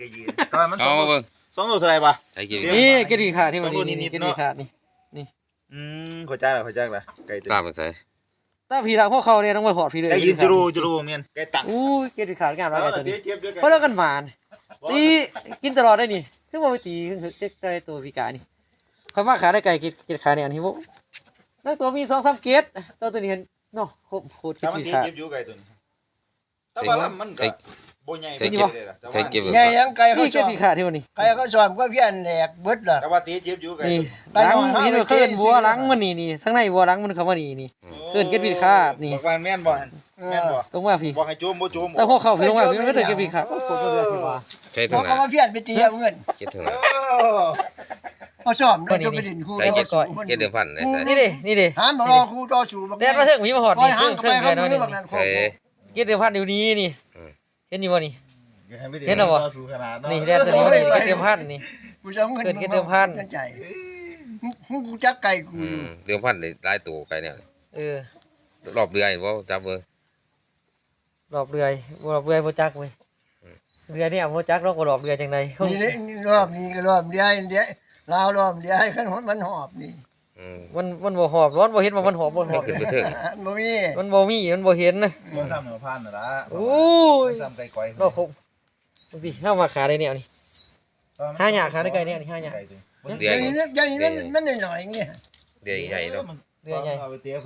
ກໍຢືນ ແຕ່ວ່າມັນ ເອົາມາເບິ່ງ ສອງໂລເທົ່າໃດວະ? ໃສ່ເກັບ ນີ້ເກັບຂີ້ຂາດນີ້ ສອງໂລນິດໆ ນີ້ເກັບຂີ້ຂາດນີ້ ນີ້ ອືມ ເຂົ້າໃຈລະ ເຂົ້າໃຈລະ ໃກ້ຕົວ ຕາມມັນໃສ່ ຕາຜີລາກຫົວເຂົ່າແດ່ ຕ້ອງມາຮອດພີ້ເດີ ໄກ່ຢືນຈຸໂລຈຸໂລ ແມ່ນ ໄກ່ຕັ້ງ ໂອ້ຍ ເກັບຂີ້ຂາດງາມຫຼາຍ ເອີ ໄກ່ຕົວນີ້ ເຈັບໆ ເຈັບໆ ເພິ່ນເລີກກັນຫວານ ເອີ ຕີ ກິນຕະຫຼອດໄດ໋ນີ້ ຄືບໍ່ໄປຕີ ເຈັບໄກ່ຕົວປີກາຍນີ້ ຂ້ອຍມາຂາໄດ້ໄກ່ເກັບ ເກັບຂາແນວນີ້ບໍ່ ລາງຕົວມີສອງສາມເກັບ ແຕ່ຕົວນີ້ເຫັນ ເນາະ ໂຄດ ໂຄດ ແຕ່ມັນຕີເຈັບຢູ່ໄກ່ຕົວນີ້ ແຕ່ວ່າລຳມັນກໍ ໄກ່ ບໍ່ໃຫຍ່ ໄກ່ ປານໃດເດ້ລະ ແຕ່ວ່າ ໄກ່ເກັບ ໃຫຍ່ຫຍັງໄກ່ເຂົາ ນີ້ເກັບຂີ້ຂາດທີ່ວ່ານີ້ ໄກ່ເຂົາຊ້ອມກໍພຽນແຫຼກເບິດລະ ແຕ່ວ່າຕີເຈັບຢູ່ໄກ່ ນີ້ ໄກ່ ຫຼັງ ນ້ອຍ ນີ້ ເຂົາເອີ້ນບົວຫຼັງມັນນີ້ ນີ້ ທາງໃນບົວຫຼັງມັນເຂົ້າມານີ້ ນີ້ ໂອ້ ເອີ້ນເກັບຂີ້ຂາດນີ້ ບັກວານແມ່ນບໍ່ຫັ້ນ ເອີ ແມ່ນບໍ່ ລົງມາພີ້ ບໍ່ໃຫ້ໂຈມ ບໍ່ໂຈມ ແຕ່ຫົວເຂົ່າພີ້ ລົງມາພີ້ ມັນກໍເຈົ້າເກັບຂີ້ຂາດ ໂອ້ ໂຄດ ເຈົ້າ ເກັບຂີ້ຂາດ ເຂົາກໍມາພຽນໄປຕີເອົາເງິນ ເກັບທາງໜ້າ ເອີ ເຂົາຊ້ອມ ມັນກໍໄປຫຼິ້ນຄູ່ຕໍ່ສູ້ ເກັບເດີມພັນ ນີ້ເດ້ ນີ້ເດ້ ຫາມາລໍຄູ່ຕໍ່ສູ້ ແລ່ນມາເທິງພີ້ ມາຮອດນີ້ ເທິງ ເທິງເຮືອນນີ້ ໃສ່ ເກັບເດີມພັນຢູ່ນີ້ນີ້ ອືມ ເຫັນຢູ່ບໍ່ນີ້ ນີ້ແຫຼະ ຕົວນີ້ ນີ້ເກັບເດີມພັນນີ້ ກູຈະເອົາເງິນ ເອີ້ນເກັບເດີມພັນ ໃຈ ມຶງ ມຶງຮູ້ຈັກໄກ່ກູ ອືມ ເດີມພັນນີ້ຫຼາຍໂຕໄກ່ແນວນີ້ ເອີ ລອບເດືອຍບໍ່ ຈັບເບິ່ງ ລອບເດືອຍ ລອບເດືອຍບໍ່ຈັກເວີຍ ອືມ ເດືອຍນີ້ບໍ່ຈັກດອກວ່າລອບເດືອຍຈັ່ງໃດ ນີ້ເດ້ ລອບນີ້ກໍລອບເດືອຍ ລາວລອບເດືອຍ ຄັນມັນຮອບນີ້ ອືມ ມັນ ມັນບໍ່ຮອບ ມັນບໍ່ເຫັນວ່າມັນຮອບບໍ່ຮອບ ມັນຂຶ້ນໄປເທິງ ບໍ່ມີ ມັນບໍ່ມີ ມັນບໍ່ເຫັນນະ ບໍ່ຊ້ຳຫົວພານຫັ້ນລະ ໂອ້ຍ ບໍ່ຊ້ຳໄກ່ກ້ອຍ ເນາະ ຄົບ ຈັ່ງຊີ້ ເຮົາມາຂາໄດ້ແນວນີ້ ຫາຍາກ ຂາໄດ້ໄກ່ແນວນີ້ ຫາຍາກ ເດືອຍ ດຽວນີ້ມັນ ດຽວນີ້ມັນ ມັນນ້ອຍໆ ນີ້ ເດືອຍໃຫຍ່ເນາະ ເດືອຍໃຫຍ່ ເອົາໄປເຕະ